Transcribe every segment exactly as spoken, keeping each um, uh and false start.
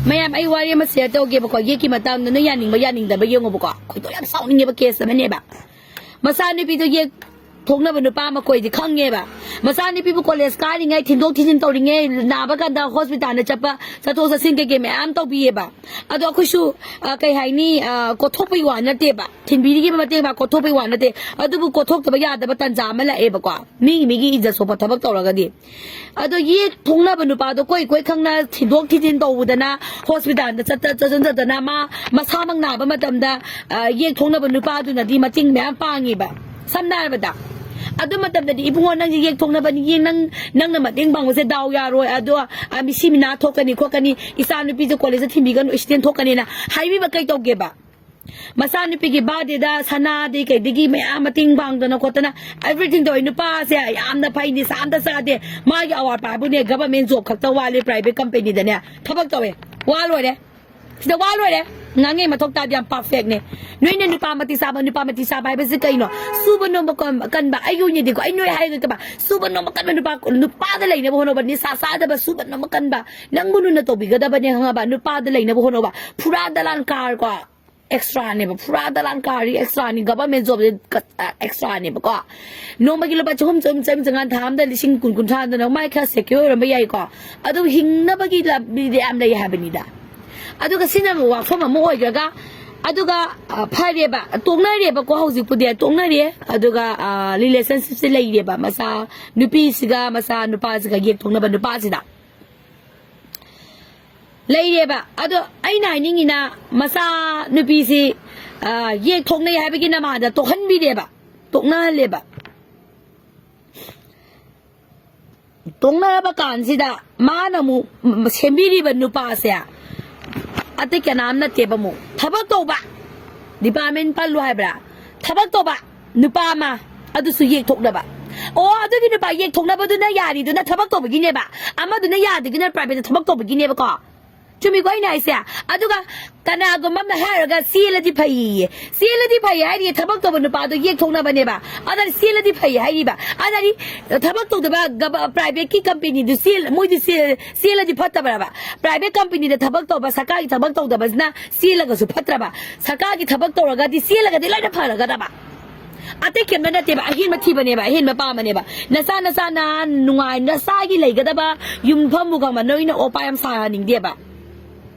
ꯃꯌꯥꯝ, ꯑꯩ ꯋꯥꯔꯤ ꯑꯃ ꯁꯤꯌꯔ ꯇꯧꯒꯦꯕꯀꯣ, ꯌꯦꯛꯀꯤ ꯃꯇꯥꯡꯗ ꯅꯣꯏ ꯌꯥꯅꯤꯡꯕ ꯌꯥꯅꯤꯡꯗꯕ ꯌꯦꯡꯉꯨꯕꯀꯣ꯫ ꯈꯣꯏꯗꯧ ꯌꯥꯝ ꯁꯥꯎꯅꯤꯡꯉꯦꯕ ꯀꯦꯁ ꯑꯃꯅꯦꯕ꯫ ꯃꯆꯥꯅꯨꯄꯤꯗꯣ ꯌꯦꯛ ꯊꯣꯛꯅꯕ ꯅꯨꯄꯥ ꯑꯃ ꯀꯣꯏꯗꯤ ꯈꯪꯉꯦꯕ꯫ ꯃꯆꯥꯅꯨꯄꯤꯕꯨ ꯀꯣꯂꯦꯖ ꯀꯥꯔꯤꯉꯩ ꯊꯤꯟꯗꯣꯛ ꯊꯤꯟꯖꯤꯟ ꯇꯧꯔꯤꯉꯩ, ꯅꯥꯕ ꯀꯥꯟꯗ ꯍꯣꯁꯄꯤꯇꯥꯜꯗ ꯆꯠꯄ, ꯆꯠꯊꯣꯛ ꯆꯠꯁꯤꯟ ꯀꯩꯀꯩ ꯃꯌꯥꯝ ꯇꯧꯕꯤꯌꯦꯕ꯫ ꯑꯗꯣ ꯑꯩꯈꯣꯏꯁꯨ, ꯑ, ꯀꯩ ꯍꯥꯏꯅꯤ, ꯑ, ꯀꯣꯠꯊꯣꯛꯄꯒꯤ ꯋꯥ ꯅꯠꯇꯦꯕ, ꯊꯤꯟꯕꯤꯔꯤꯒꯤ ꯃꯇꯦꯡ ꯄꯥꯡ ꯀꯣꯠꯊꯣꯛꯄꯒꯤ ꯋꯥ ꯅꯠꯇꯦ꯫ ꯑꯗꯨꯕꯨ ꯀꯣꯠꯊꯣꯛꯇꯕ ꯌꯥꯗꯕ ꯇꯥꯟꯖꯥ ꯑꯃ ꯂꯥꯛꯑꯦꯕꯀꯣ, ꯃꯤꯒꯤ ꯃꯤꯒꯤ ꯏꯖꯠ ꯁꯣꯛꯄ ꯊꯕꯛ ꯇꯧꯔꯒꯗꯤ꯫ ꯑꯗꯣ ꯌꯦꯛ ꯊꯣꯛꯅꯕ ꯅꯨꯄꯥꯗꯣ ꯀꯣꯏ ꯀꯣꯏ ꯈꯪꯅ ꯊꯤꯟꯗꯣꯛ ꯊꯤꯟꯖꯤꯟ ꯇꯧꯕꯗꯅ, ꯍꯣꯁꯄꯤꯇꯥꯜꯗ ꯆꯠꯇ ꯆꯠꯁꯤꯟ ꯆꯠꯇꯅ, ꯃꯥ ꯃꯁꯥꯃꯛ ꯅꯥꯕ ꯃꯇꯝꯗ, ꯑ, ꯌꯦꯛ ꯊꯣꯛꯅꯕ ꯅꯨꯄꯥꯗꯨꯅꯗꯤ ꯃꯇꯦꯡ ꯃꯌꯥꯝ ꯄꯥꯡꯉꯤꯕ꯫ ꯁꯝꯅ ꯍꯥꯏꯔꯕꯗ, ꯑꯗꯨ ꯃꯇꯝꯗꯗꯤ, "ꯏꯕꯨꯡꯉꯣ, ꯅꯪꯁꯦ ꯌꯦꯛ ꯊꯣꯛꯅꯕꯅꯤ, ꯌꯦꯛ ꯅꯪ, ꯅꯪꯅ ꯃꯇꯦꯡ ꯄꯥꯡꯕꯁꯦ ꯗꯥꯎ ꯌꯥꯔꯣꯏ, ꯑꯗꯣ, ꯑ, ꯃꯤ ꯁꯤ ꯃꯤ ꯅꯥ ꯊꯣꯛꯀꯅꯤ ꯈꯣꯠꯀꯅꯤ, ꯏꯆꯥ ꯅꯨꯄꯤꯁꯦ ꯀꯣꯂꯦꯖꯇ ꯊꯤꯟꯕꯤꯒꯅꯨ, ꯑꯦꯛꯁꯤꯗꯦꯟ ꯊꯣꯛꯀꯅꯤꯅ" ꯍꯥꯏꯕꯤꯕ ꯀꯩ ꯇꯧꯒꯦꯕ? ꯃꯆꯥꯅꯨꯄꯤꯒꯤ ꯕꯥꯔꯗꯦꯗ ꯁꯅꯥꯗꯤ ꯀꯩꯗꯒꯤ ꯃꯌꯥꯝ ꯃꯇꯦꯡ ꯄꯥꯡꯗꯅ ꯈꯣꯠꯇꯅ, ꯑꯦꯚ꯭ꯔꯤꯊꯤꯡ ꯇꯧꯋꯦ꯫ ꯅꯨꯄꯥꯁꯦ ꯌꯥꯝꯅ ꯐꯩ, ꯅꯤꯁꯥ ꯑꯝꯇ ꯆꯥꯗꯦ꯫ ꯃꯥꯒꯤ ꯑꯋꯥꯠꯄ ꯍꯥꯏꯕꯨꯅꯦ, ꯒꯚꯔꯟꯃꯦꯟ ꯖꯣꯕ ꯈꯛꯇ ꯋꯥꯠꯂꯦ, ꯄ꯭ꯔꯥꯏꯚꯦꯠ ꯀꯝꯄꯦꯅꯤꯗꯅꯦ ꯊꯕꯛ ꯇꯧꯋꯦ꯫ ꯋꯥ ꯂꯣꯏꯔꯦ꯫ ꯁꯤꯗ ꯋꯥ ꯂꯣꯏꯔꯦ꯫ ꯉꯥꯡꯉꯦ ꯃꯊꯧ ꯇꯥꯗꯦ, ꯌꯥꯝ ꯄꯔꯐꯦꯛꯅꯦ꯫ ꯅꯣꯏꯅ ꯅꯨꯄꯥ ꯃꯇꯤꯛ ꯆꯥꯕ, ꯅꯨꯄꯥ ꯃꯇꯤꯛ ꯆꯥꯕ ꯍꯥꯏꯕꯁꯤ ꯀꯩꯅꯣ? ꯁꯨꯕ ꯅꯣꯝꯕ ꯀꯟ-, ꯀꯟꯕ꯫ ꯑꯩꯒꯤ ꯑꯣꯏꯅꯗꯤꯀꯣ, ꯑꯩ ꯅꯣꯏ ꯍꯥꯏꯔꯒ ꯀꯩꯕ, ꯁꯨꯕ ꯅꯣꯝꯕ ꯀꯟꯕ ꯅꯨꯄꯥ, ꯅꯨꯄꯥꯗ ꯂꯩꯅꯕ ꯍꯣꯠꯅꯧꯕ, ꯅꯤꯁꯥ ꯆꯥꯗꯕ, ꯁꯨꯕ ꯅꯣꯝꯕ ꯀꯟꯕ꯫ ꯅꯪꯕꯨ ꯂꯨꯅ ꯇꯧꯕꯤꯒꯗꯕꯅꯦ, ꯈꯪꯉꯕ? ꯅꯨꯄꯥꯗ ꯂꯩꯅꯕ ꯍꯣꯠꯅꯧꯕ꯫ ꯐꯨꯔꯥ ꯗꯂꯥꯟ ꯀꯥꯔ ꯀꯣ, ꯑꯦꯛꯁꯇ꯭ꯔꯥꯅꯦꯕ꯫ ꯐꯨꯔꯥ ꯗꯂꯥꯟ ꯀꯥꯔꯤ ꯑꯦꯛꯁꯇ꯭ꯔꯥꯅꯤ, ꯒꯚꯔꯟꯃꯦꯟ ꯖꯣꯕ ꯑꯦꯛꯁꯇ꯭ꯔꯥꯅꯦꯕꯀꯣ꯫ ꯅꯣꯡꯃꯒꯤ ꯂꯨꯄꯥ ꯆꯍꯨꯝ, ꯆꯍꯨꯝ, ꯆꯍꯨꯝ ꯆꯪꯉꯥ, ꯊꯥ ꯑꯃꯗ ꯂꯤꯁꯤꯡ ꯀꯨꯟ, ꯀꯨꯟꯊ꯭ꯔꯥ ꯍꯟꯗꯅ ꯃꯥꯏ ꯈꯔ ꯁꯦꯀ꯭ꯌꯣꯔ ꯑꯣꯏꯔꯝꯕ ꯌꯥꯏꯀꯣ꯫ ꯑꯗꯨ ꯍꯤꯡꯅꯕꯒꯤ ꯂꯝꯕꯤꯗꯤ ꯌꯥꯝ ꯂꯩ ꯍꯥꯏꯕꯅꯤꯗ꯫ ꯑꯗꯨꯒ ꯁꯤꯅ ꯑꯃꯨꯛ ꯋꯥꯐꯝ ꯑꯃ ꯑꯣꯏꯈ꯭ꯔꯒ, ꯑꯗꯨꯒ, ꯑ, ꯐꯔꯦꯕ, ꯇꯣꯛꯅꯔꯦꯕꯀꯣ, ꯍꯧꯖꯤꯛꯄꯨꯗꯤ ꯇꯣꯛꯅꯔꯦ꯫ ꯑꯗꯨꯒ, ꯑ, ꯔꯤꯂꯦꯁꯟꯁꯤꯞꯁꯦ ꯂꯩꯔꯦꯕ, ꯃꯆꯥ ꯅꯨꯄꯤꯁꯤꯒ ꯃꯆꯥ ꯅꯨꯄꯥꯁꯤꯒ, ꯌꯦꯛ ꯊꯣꯛꯅꯕ ꯅꯨꯄꯥꯁꯤꯗ ꯂꯩꯔꯦꯕ꯫ ꯑꯗꯣ ꯑꯩꯅ ꯍꯥꯏꯅꯤꯡꯉꯤꯅ, ꯃꯆꯥ ꯅꯨꯄꯤꯁꯤ, ꯑ, ꯌꯦꯛ ꯊꯣꯛꯅꯩ ꯍꯥꯏꯕꯒꯤ ꯅꯃꯥꯗ ꯇꯣꯛꯍꯟꯕꯤꯔꯦꯕ, ꯇꯣꯛꯅꯍꯜꯂꯦꯕ꯫ ꯇꯣꯛꯅꯔꯕ ꯀꯥꯟꯁꯤꯗ ꯃꯥꯅ ꯑꯃꯨꯛ ꯁꯦꯝꯕꯤꯔꯤꯕ ꯅꯨꯄꯥꯁꯦ ꯑꯇꯩ ꯀꯅꯥꯝ ꯅꯠꯇꯦꯕ, ꯑꯃꯨꯛ ꯊꯕꯛ ꯇꯧꯕ, ꯗꯤꯄꯥꯔꯠꯃꯦꯟ ꯄꯜꯂꯨ ꯍꯥꯏꯕ꯭ꯔꯥ, ꯊꯕꯛ ꯇꯧꯕ ꯅꯨꯄꯥ ꯑꯃ, ꯑꯗꯨꯁꯨ ꯌꯦꯛꯊꯣꯛꯅꯕ꯫ ꯑꯣ, ꯑꯗꯨꯒꯤ ꯅꯨꯄꯥ ꯌꯦꯛꯊꯣꯛꯅꯕꯗꯨꯅ ꯌꯥꯔꯤꯗꯨꯅ ꯊꯕꯛ ꯇꯧꯕꯒꯤꯅꯦꯕ, ꯑꯃꯗꯨꯅ ꯌꯥꯗ꯭ꯔꯤꯗꯨꯅ ꯄ꯭ꯔꯥꯏꯚꯦꯠꯇ ꯊꯕꯛ ꯇꯧꯕꯒꯤꯅꯦꯕꯀꯣ꯫ ꯆꯨꯝꯃꯤꯀꯣ ꯑꯩꯅ ꯍꯥꯏꯁꯦ? ꯑꯗꯨꯒ ꯀꯅꯥꯒꯨꯝꯕ ꯑꯃꯅ ꯍꯥꯏꯔꯒ ꯆꯦꯜꯂꯗꯤ ꯐꯩꯌꯦ, ꯆꯦꯜꯂꯗꯤ ꯐꯩꯌꯦ ꯍꯥꯏꯔꯤ, ꯊꯕꯛ ꯇꯧꯕ ꯅꯨꯄꯥꯗꯣ ꯌꯦꯛꯊꯣꯛꯅꯕꯅꯦꯕ꯫ ꯑꯗꯨꯅ ꯆꯦꯜꯂꯗꯤ ꯐꯩ ꯍꯥꯏꯔꯤꯕ꯫ ꯑꯗꯨꯗꯤ ꯊꯕꯛ ꯇꯧꯗꯕ ꯒꯕ-, ꯄ꯭ꯔꯥꯏꯚꯦꯠꯀꯤ ꯀꯝꯄꯦꯅꯤꯗꯨ ꯆꯦꯜ-, ꯃꯣꯏꯗꯤ ꯆꯦꯜ-, ꯆꯦꯜꯂꯗꯤ ꯐꯠꯇꯕ꯭ꯔꯕ? ꯄ꯭ꯔꯥꯏꯚꯦꯠ ꯀꯝꯄꯦꯅꯤꯗ ꯊꯕꯛ ꯇꯧꯕ, ꯁꯔꯀꯥꯔꯒꯤ ꯊꯕꯛ ꯇꯧꯗꯕꯁꯤꯅ ꯆꯦꯜꯂꯒꯁꯨ ꯐꯠꯇ꯭ꯔꯕ? ꯁꯔꯀꯥꯔꯒꯤ ꯊꯕꯛ ꯇꯧꯔꯒꯗꯤ ꯆꯦꯜꯂꯒꯗꯤ ꯂꯣꯏꯅ ꯐꯔꯒꯗꯕ꯫ ꯑꯇꯩ ꯀꯩꯝꯇ ꯅꯠꯇꯦꯕ, ꯑꯍꯦꯟꯕ ꯊꯤꯕꯅꯦꯕ, ꯑꯍꯦꯟꯕ ꯄꯥꯝꯕꯅꯦꯕ꯫ ꯅꯆꯥ ꯅꯆꯥꯅ ꯅꯨꯡꯉꯥꯏ, ꯅꯆꯥꯒꯤ ꯂꯩꯒꯗꯕ ꯌꯨꯝꯐꯝꯕꯨ ꯈꯪꯕ, ꯅꯣꯏꯅ ꯑꯣꯄꯥ ꯌꯥꯝ ꯁꯥꯍꯟꯅꯤꯡꯗꯦꯕ꯫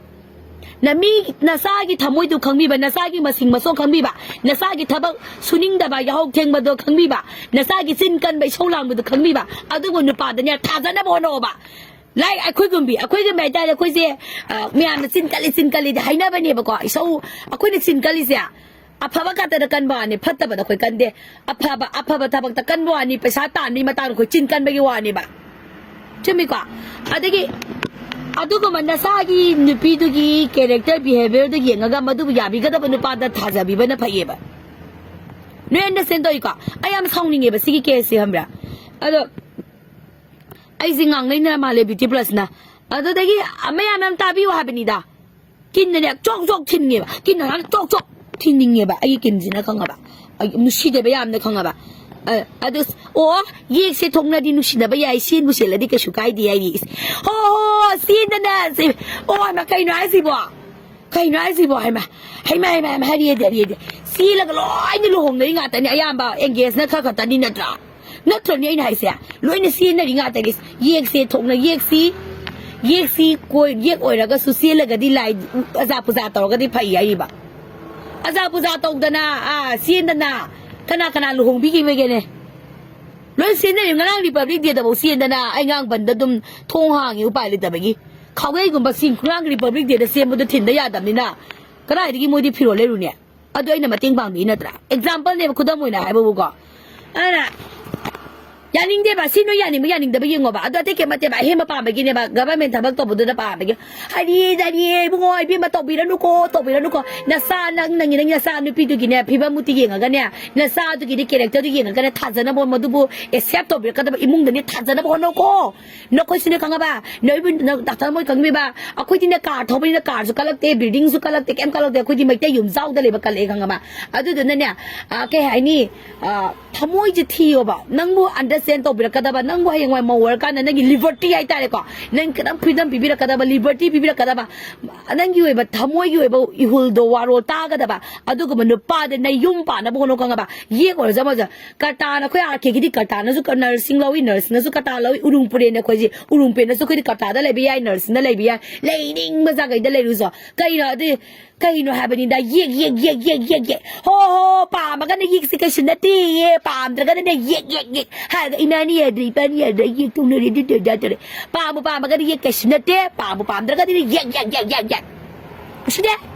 ꯅ ꯃꯤ ꯅꯆꯥꯒꯤ ꯊꯃꯣꯏꯗꯨ ꯈꯪꯕꯤꯕ, ꯅꯆꯥꯒꯤ ꯃꯁꯤꯡ ꯃꯁꯣꯡ ꯈꯪꯕꯤꯕ, ꯅꯆꯥꯒꯤ ꯊꯕꯛ ꯁꯨꯅꯤꯡꯗꯕ, ꯌꯥꯍꯧ ꯊꯦꯡꯕꯗꯣ ꯈꯪꯕꯤꯕ, ꯅꯆꯥꯒꯤ ꯆꯤꯟ ꯀꯟꯕ, ꯏꯁꯧ ꯂꯥꯡꯕꯗꯨ ꯈꯪꯕꯤꯕ, ꯑꯗꯨꯒꯨꯝꯕ ꯅꯨꯄꯥꯗꯅꯦ ꯊꯥꯖꯅꯕ ꯍꯣꯠꯅꯧꯕ꯫ ꯂꯥꯏꯛ ꯑꯩꯈꯣꯏꯒꯨꯝꯕꯤ, ꯑꯩꯈꯣꯏꯒꯨꯝꯕꯤ ꯍꯥꯏꯇꯥꯔꯦ, ꯑꯩꯈꯣꯏꯁꯦ, ꯑ, ꯃꯌꯥꯝꯅ ꯆꯤꯟ ꯀꯜꯂꯤ, ꯆꯤꯟ ꯀꯜꯂꯤꯗꯤ ꯍꯥꯏꯅꯕꯅꯦꯕꯀꯣ꯫ ꯏꯁꯧ, ꯑꯩꯈꯣꯏꯅ ꯆꯤꯟ ꯀꯜꯂꯤꯁꯦ ꯑꯐꯕ ꯈꯛꯇꯗ ꯀꯟꯕ ꯋꯥꯅꯤ, ꯐꯠꯇꯕꯗ ꯑꯩꯈꯣꯏ ꯀꯟꯗꯦ꯫ ꯑꯐꯕ, ꯑꯐꯕ ꯊꯕꯛꯇ ꯀꯟꯕ ꯋꯥꯅꯤ, ꯄꯩꯁꯥ ꯇꯥꯟꯕꯒꯤ ꯃꯇꯥꯡꯗ ꯑꯩꯈꯣꯏ ꯆꯤꯟ ꯀꯟꯕꯒꯤ ꯋꯥꯅꯦꯕ꯫ ꯆꯨꯝꯃꯤꯀꯣ? ꯑꯗꯒꯤ ꯑꯗꯨꯒꯨꯝꯕ ꯅꯁꯥꯒꯤ ꯅꯨꯄꯤꯗꯨꯒꯤ character behaviorꯗꯨ ꯌꯦꯡꯉꯒ ꯃꯗꯨꯕꯨ ꯌꯥꯕꯤꯒꯗꯕ ꯅꯨꯄꯥꯗ ꯊꯥꯖꯕꯤꯕꯅ ꯐꯩꯌꯦꯕ꯫ ꯅꯣꯏ understand ꯇꯧꯏꯀꯣ? ꯑꯩ ꯌꯥꯝ ꯁꯥꯎꯅꯤꯡꯉꯦꯕ ꯁꯤꯒꯤ caseꯁꯦ, ꯈꯪꯕ꯭ꯔꯥ? ꯑꯗꯣ ꯑꯩꯁꯦ ꯉꯥꯡꯅꯩꯅ ꯃꯥꯜꯂꯦ Beauty Plusꯅ꯫ ꯑꯗꯨꯗꯒꯤ ꯃꯌꯥꯝ ꯌꯥꯝ ꯇꯥꯕꯤꯌꯨ ꯍꯥꯏꯕꯅꯤꯗ꯫ ꯀꯤꯟꯅꯅꯦ ꯆꯣꯛ ꯆꯣꯛ ꯊꯤꯟꯒꯦꯕ, ꯀꯤꯟꯅ ꯍꯥꯟꯅ ꯆꯣꯛ ꯆꯣꯛ ꯊꯤꯟꯅꯤꯡꯉꯦꯕ ꯑꯩꯒꯤ ꯀꯤꯟꯁꯤꯅ, ꯈꯪꯉꯕ? ꯑꯩ ꯅꯨꯡꯁꯤꯗꯦꯕ ꯌꯥꯝꯅ, ꯈꯪꯉꯕ? ꯑ, ꯑꯗꯨ, ꯑꯣ, ꯌꯦꯛꯁꯦ ꯊꯣꯛꯅꯗꯤ ꯅꯨꯡꯁꯤꯅꯕ ꯌꯥꯏ, ꯁꯦꯟꯕꯨ ꯁꯦꯜꯂꯗꯤ ꯀꯩꯁꯨ ꯀꯥꯏꯗꯦ ꯍꯥꯏꯔꯤ꯫ ꯍꯣ, ꯍꯣ, ꯍꯣ, ꯁꯦꯟꯗꯅ ꯁꯦ-, ꯑꯣ, ꯍꯩꯃꯥ, ꯀꯩꯅꯣ ꯍꯥꯏꯁꯤꯕꯣ? ꯀꯩꯅꯣ ꯍꯥꯏꯁꯤꯕꯣ? ꯍꯩꯃꯥ, ꯍꯩꯃꯥ, ꯍꯩꯃꯥ, ꯍꯩꯃꯥ, ꯍꯥꯏꯔꯤꯗꯤ, ꯍꯥꯏꯔꯤꯗꯤ꯫ ꯆꯦꯜꯂꯒ ꯂꯣꯏꯅ ꯂꯨꯍꯣꯡꯅꯔꯤ ꯉꯥꯛꯇꯅꯤ, ꯑꯌꯥꯝꯕ engage ꯅ ꯈꯔ ꯈꯛꯇꯅꯤ, ꯅꯠꯇ꯭ꯔꯥ? ꯅꯠꯇ꯭ꯔꯅꯦ ꯑꯩꯅ ꯍꯥꯏꯁꯦ? ꯂꯣꯏꯅ ꯆꯦꯟꯅꯔꯤ ꯉꯥꯛꯇꯒꯤ꯫ ꯌꯦꯛꯁꯦ ꯊꯣꯛꯅ ꯌꯦꯛꯁꯤ, ꯌꯦꯛꯁꯤ ꯀꯣꯏ-, ꯌꯦꯛ ꯑꯣꯏꯔꯒꯁꯨ ꯆꯦꯜꯂꯒꯗꯤ ꯂꯥꯏ ꯑꯖꯥ ꯄꯨꯖꯥ ꯇꯧꯔꯒꯗꯤ ꯐꯩ ꯍꯥꯏꯔꯤꯕ꯫ ꯑꯖꯥ ꯄꯨꯖꯥ ꯇꯧꯗꯅ, ꯑꯥ, ꯆꯦꯟꯗꯅ ꯀꯅꯥ ꯀꯅꯥ ꯂꯨꯍꯣꯡꯕꯤꯈꯤꯕꯒꯦꯅꯦ? ꯂꯣꯏ ꯆꯦꯟꯅꯔꯤ꯫ ꯉꯔꯥꯡ Republic Dayꯗꯐꯥꯎ ꯆꯦꯟꯗꯅ ꯑꯩ ꯉꯔꯥꯡ ꯕꯟꯗ ꯑꯗꯨꯝ ꯊꯣꯡ ꯍꯥꯡꯉꯤ ꯎꯄꯥꯏ ꯂꯩꯇꯕꯒꯤ꯫ ꯈꯥꯎꯌꯩꯒꯨꯝꯕ ꯁꯤ ꯉꯔꯥꯡ Republic Dayꯗ ꯆꯦꯟꯕꯗꯣ ꯊꯤꯟꯗ ꯌꯥꯗꯕꯅꯤꯅ ꯀꯗꯥꯏꯗꯒꯤ ꯃꯣꯏꯗꯤ ꯐꯤꯔꯣꯜ ꯂꯩꯔꯨꯅꯦ? ꯑꯗꯨ ꯑꯩꯅ ꯃꯇꯦꯡ ꯄꯥꯡꯕꯤ ꯅꯠꯇ꯭ꯔꯥ? Exampleꯅꯦꯕ, ꯈꯨꯗꯝ ꯑꯣꯏꯅ ꯍꯥꯏꯕꯕꯨꯀꯣ꯫ ꯑꯗꯨꯅ ꯌꯥꯅꯤꯡꯗꯦꯕ꯫ ꯁꯤ ꯅꯣꯏ ꯌꯥꯅꯤꯡꯕ ꯌꯥꯅꯤꯡꯗꯕ ꯌꯦꯡꯉꯣꯕ꯫ ꯑꯗꯣ ꯑꯇꯩ ꯀꯩꯝ ꯅꯠꯇꯦꯕ, ꯑꯍꯦꯟꯕ ꯄꯥꯝꯕꯒꯤꯅꯦꯕ, ꯒꯚꯔꯟꯃꯦꯟ ꯊꯕꯛ ꯇꯧꯕꯗꯨꯗ ꯄꯥꯝꯕꯒꯤ꯫ ꯍꯥꯏꯗꯤ ꯍꯥꯏꯗꯤ ꯏꯕꯨꯡꯉꯣ, ꯏꯕꯦꯝꯃ, ꯇꯧꯕꯤꯔꯅꯨꯀꯣ, ꯇꯧꯕꯤꯔꯅꯨꯀꯣ꯫ ꯅꯆꯥ, ꯅꯪ, ꯅꯪꯒꯤ ꯅꯪꯒꯤ ꯅꯆꯥ ꯅꯨꯄꯤꯗꯨꯒꯤꯅꯦ, ꯐꯤꯕꯝ ꯃꯨꯇꯤ ꯌꯦꯡꯉꯒꯅꯦ, ꯅꯆꯥꯗꯨꯒꯤꯗꯤ ꯀꯦꯔꯦꯛꯇꯔꯗꯨ ꯌꯦꯡꯉꯒꯅꯦ, ꯊꯥꯖꯅꯕ, ꯃꯗꯨꯕꯨ ꯑꯦꯛꯁꯦꯞ ꯇꯧꯕꯤꯔꯛꯀꯗꯕ ꯏꯃꯨꯡꯗꯅꯦ ꯊꯥꯖꯅꯕ ꯍꯣꯠꯅꯧꯀꯣ꯫ ꯅꯈꯣꯏꯁꯨꯅꯦ, ꯈꯪꯉꯕ? ꯅꯣꯏꯕꯨ, ꯅ-, ꯗꯥꯛꯇꯔ ꯃꯣꯏ ꯈꯪꯕꯤꯕ? ꯑꯩꯈꯣꯏꯗꯤꯅꯦ, ꯀꯥꯔ ꯊꯧꯕꯅꯤꯅ ꯀꯥꯔꯁꯨ ꯀꯜꯂꯛꯇꯦ, ꯕꯤꯜꯗꯤꯡꯁꯨ ꯀꯜꯂꯛꯇꯦ, ꯀꯩꯝ ꯀꯜꯂꯛꯇꯦ꯫ ꯑꯩꯈꯣꯏꯗꯤ ꯃꯩꯇꯩ ꯌꯨꯝꯖꯥꯎꯗ ꯂꯩꯕ ꯀꯜꯂꯛꯑꯦ, ꯈꯪꯉꯕ? ꯑꯗꯨꯗꯨꯅꯅꯦ, ꯑ, ꯀꯩ ꯍꯥꯏꯅꯤ? ꯑ, ꯊꯃꯣꯏꯁꯦ ꯊꯤꯌꯣꯕ꯫ ꯅꯪꯕꯨ ꯑꯟꯗꯔꯁꯇꯦꯟ ꯇꯧꯕꯤꯔꯛꯀꯗꯕ, ꯅꯪꯕꯨ ꯍꯌꯦꯡꯋꯥꯏ ꯃꯧ ꯑꯣꯏꯔꯀꯥꯟꯗ ꯅꯪꯒꯤ ꯂꯤꯕꯔꯇꯤ ꯍꯥꯏꯇꯥꯔꯦꯀꯣ, ꯅꯪ ꯈꯤꯇꯪ ꯐ꯭ꯔꯤꯗꯝ ꯄꯤꯕꯤꯔꯛꯀꯗꯕ, ꯂꯤꯕꯔꯇꯤ ꯄꯤꯕꯤꯔꯛꯀꯗꯕ, ꯅꯪꯒꯤ ꯑꯣꯏꯕ ꯊꯃꯣꯏꯒꯤ ꯑꯣꯏꯕ ꯏꯍꯨꯜꯗꯣ, ꯋꯥꯔꯣꯜ ꯇꯥꯒꯗꯕ ꯑꯗꯨꯒꯨꯝꯕ ꯅꯨꯄꯥꯗ ꯅꯌꯨꯝ ꯄꯥꯟꯅꯕ ꯍꯣꯠꯅꯧ, ꯈꯪꯉꯕ? ꯌꯦꯛ ꯑꯣꯏꯔꯁꯨ ꯑꯃ ꯑꯣꯏꯔꯁꯨ꯫ ꯀꯇꯥꯅ ꯑꯩꯈꯣꯏ ꯑꯥꯔ ꯀꯦꯒꯤꯗꯤ ꯀꯇꯥꯅꯁꯨ ꯀ-, ꯅꯔꯁꯤꯡ ꯂꯧꯏ, ꯅꯔꯁꯅꯁꯨ ꯀꯇꯥ ꯂꯧꯏ, ꯎꯔꯨꯝ ꯄꯨꯔꯦꯟꯅ ꯑꯩꯈꯣꯏꯁꯦ, ꯎꯔꯨꯝ ꯄꯨꯔꯦꯟꯅꯁꯨ ꯑꯩꯈꯣꯏꯗꯤ ꯀꯇꯥꯗ ꯂꯩꯕ ꯌꯥꯏ, ꯅꯔꯁꯤꯡꯗ ꯂꯩꯕ ꯌꯥꯏ, ꯂꯩꯅꯤꯡꯕ ꯖꯥꯒꯩꯗ ꯂꯩꯔꯨꯁꯣ꯫ ꯀꯩꯅꯣ ꯑꯗꯨ, ꯀꯩꯅꯣ ꯍꯥꯏꯕꯅꯤꯗ, ꯌꯦꯛ, ꯌꯦꯛ, ꯌꯦꯛ, ꯌꯦꯛ, ꯌꯦꯛ, ꯌꯦꯛ꯫ ꯍꯣ, ꯍꯣ, ꯄꯥꯝꯃꯒꯅ ꯌꯦꯛꯁꯤ ꯀꯩꯁꯨ ꯅꯠꯇꯦꯌꯦ, ꯄꯥꯝꯗ꯭ꯔꯒꯅꯅꯦ ꯌꯦꯛ, ꯌꯦꯛ, ꯌꯦꯛ꯫ ꯍꯥꯏꯔꯒ ꯏꯃꯥꯅꯤ ꯌꯥꯗ꯭ꯔꯦ, ꯏꯄꯥꯅꯤ ꯌꯥꯗ꯭ꯔꯦ, ꯌꯦꯛ ꯇꯧꯅꯔꯦ, ꯑꯗꯨ ꯇꯧꯔꯦ, ꯑꯗꯥ ꯇꯧꯔꯦ꯫ ꯄꯥꯝꯕꯨ ꯄꯥꯝꯃꯒꯗꯤ ꯌꯦꯛ ꯀꯩꯁꯨ ꯅꯠꯇꯦ, ꯄꯥꯝꯕꯨ ꯄꯥꯝꯗ꯭ꯔꯒꯗꯤ ꯌꯦꯛ, ꯌꯦꯛ, ꯌꯦꯛ, ꯌꯦꯛ, ꯌꯦꯛ꯫ ꯁꯤꯅꯦ꯫